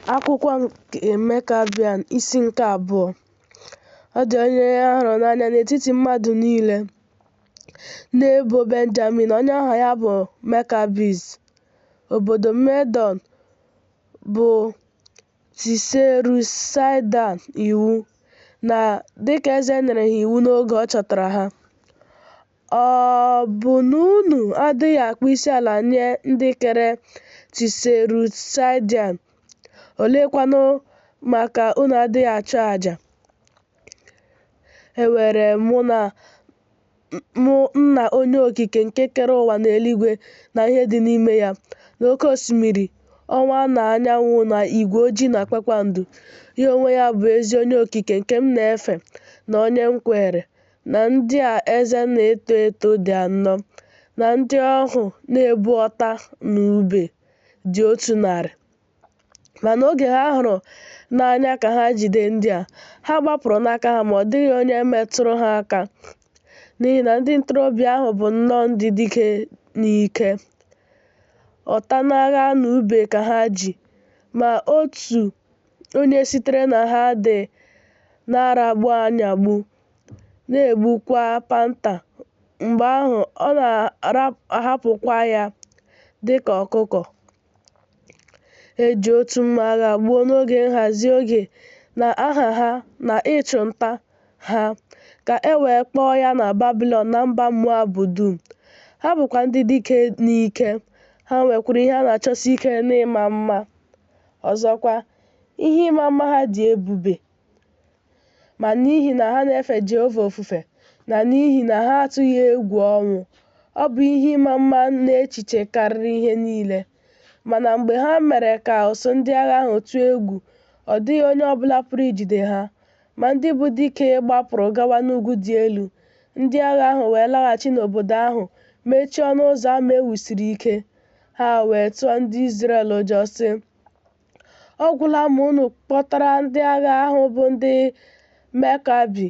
Akwụkwọ nke Mekabian, isi nke abụọ. Ọ dị onye a hụrụ n'anya n'etiti mmadụ niile n'ebo Benjamin, onye aha ya bụ Mekabis, Obodo Medon bụ Tsierusaidan iwu, na dịka eze nyere ha iwu n'oge ọ chọtara ha. Ọ bụ na unu adịghị akpọ isiala nye ndị kere Tsierusaidan, oleekwanụ maka unu adịghị achụ àjà? Enwere m nna onye okike nke kere ụwa na eluigwe na ihe dị n'ime ya, na oke osimiri, ọnwa na anyanwụ na igwe ojii na kpakpando. Ya onwe ya bụ ezi onye okike nke m na-efe na onye m kwere, na ndị a eze na-eto eto dị anọ, na ndị ohu na-ebu ọta na ube dị 100. Ma n'oge ha hụrụ n'anya ka ha jide ndị a, ha gbapụrụ n'aka ha ma ọ dịghị onye metụrụ ha aka, n'ihi na ndị ntorobịa ahụ bụ nnọọ ndị dike n'ike. Ọta n'agha na ube ka ha ji, ma otu onye sitere na ha dị na-aragbu anyagbu, na-egbukwa panta, mgbe ahụ ọ na-ahapụkwa ya dị ka ọkụkọ. E ji otu mma agha gbuo n'oge nhazi oge na aha ha na ịchụ nta ha, ka e wee kpọọ ya na Babilọn na mba Moab dum. Ha bụkwa ndị dike n'ike, ha nwekwara ihe a na-achọsi ike n'ịma mma. Ọzọkwa, ihe ịma mma ha dị ebube. Ma n'ihi na ha na-efe Jehova ofufe na n'ihi na ha atụghị egwu ọnwụ, ọ bụ ihe ịma mma n'echiche karịrị ihe niile. Mana mgbe ha mere ka ụsụụ ndị agha ahụ tụọ egwu, ọ dịghị onye ọ bụla pụrụ ijide ha. Ma ndị bụ dike gbapụrụ gawa n'ugwu dị elu. Ndị agha ahụ wee laghachi n'obodo ahụ mechie ọnụ ụzọ ama e wusiri ike. Ha wee tụọ ndị Izrel ụjọ, sị, Ọ gwụla ma unu kpọtara ndị agha ahụ bụ ndị Mekabi,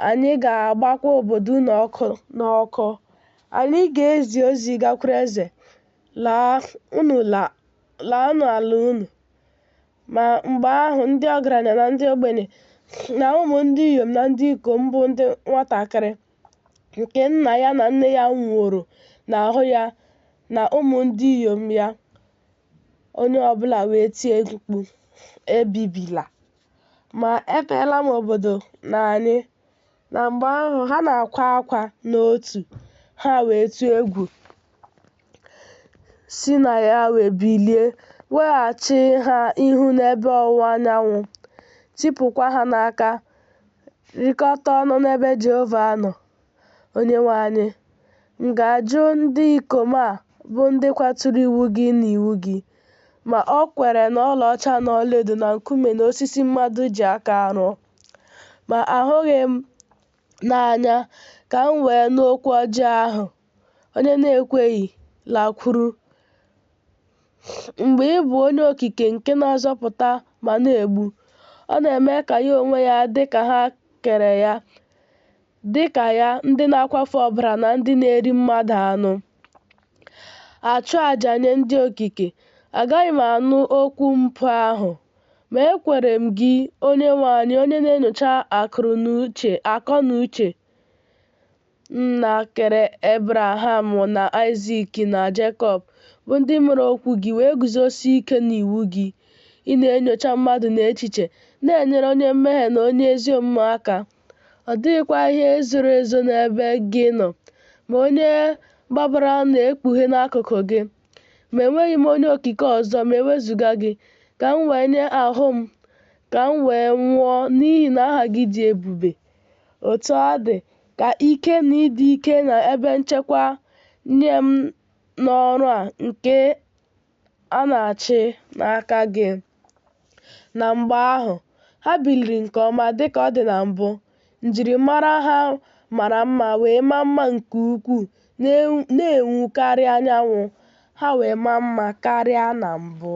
anyị ga-agbakwa obodo unu ọkụ n'ọkụ. Anyị ga-ezi ozi gakwuru eze, laanụ ala unu. Ma mgbe ahụ ndị ọgaranya na ndị ogbenye na ụmụ ndị inyom na ndị ikom bụ ndị nwatakịrị nke nna ya na nne ya nwụworo n'ahụ ya na ụmụ ndị inyom ya, onye ọ bụla wee tie mkpu, Ebibila! Ma emeela m obodo na anyị. Na mgbe ahụ ha na-akwa akwa n'otu, ha wee tụọ egwu, si na ya wee bilie, weghachi ha ihu n'ebe ọwụwa anyanwụ, tipụkwa ha n'aka, rikọta ọnụ n'ebe Jehova nọ. Onyenwe anyị, m ga-ajụ ndị ikom a bụ ndị kwaturu iwu gị na iwu gị. Ma o kwere na ọlaọcha na ọlaedo na nkume na osisi mmadụ ji aka rụọ. Ma ahụghị m n'anya ka m wee nụ okwu ọjọọ ahụ onye na-ekweghị lakwuru. Mgbe ị bụ onye okike nke na-azọpụta ma na-egbu, ọ na-eme ka ya onwe ya dị ka ha kere ya, dị ka ya ndị na-akwafu ọbara na ndị na-eri mmadụ anụ. Achụ àjà nye ndị okike, agaghị m anụ okwu mpụ ahụ. Ma ekwere m gị, Onyenwe anyị, onye na-enyocha akọ na uche, nna kere Ebraham na Aịzik na Jekọb, bụ ndị mere okwu gị wee guzosie ike n'iwu gị. Ị na-enyocha mmadụ na echiche, na-enyere onye mmehie na onye ezi omume aka. Ọ dịghịkwa ihe zoro ezo n'ebe gị nọ, ma onye gbabara na-ekpughe n'akụkụ gị. Ma enweghị m onye okike ọzọ ma e wezụga gị, ka m wee nye ahụ m, ka m wee nwụọ n'ihi na aha gị dị ebube. Otu ọ dị, ka ike na ịdị ike na ebe nchekwa nye m n'ọrụ a nke a na-achị n'aka gị. Na mgbe ahụ, ha biliri nke ọma dịka ọ dị na mbụ, njirimara ha mara mma wee maa mma nke ukwuu na-enwu karịa anyanwụ, ha wee maa mma karịa na mbụ.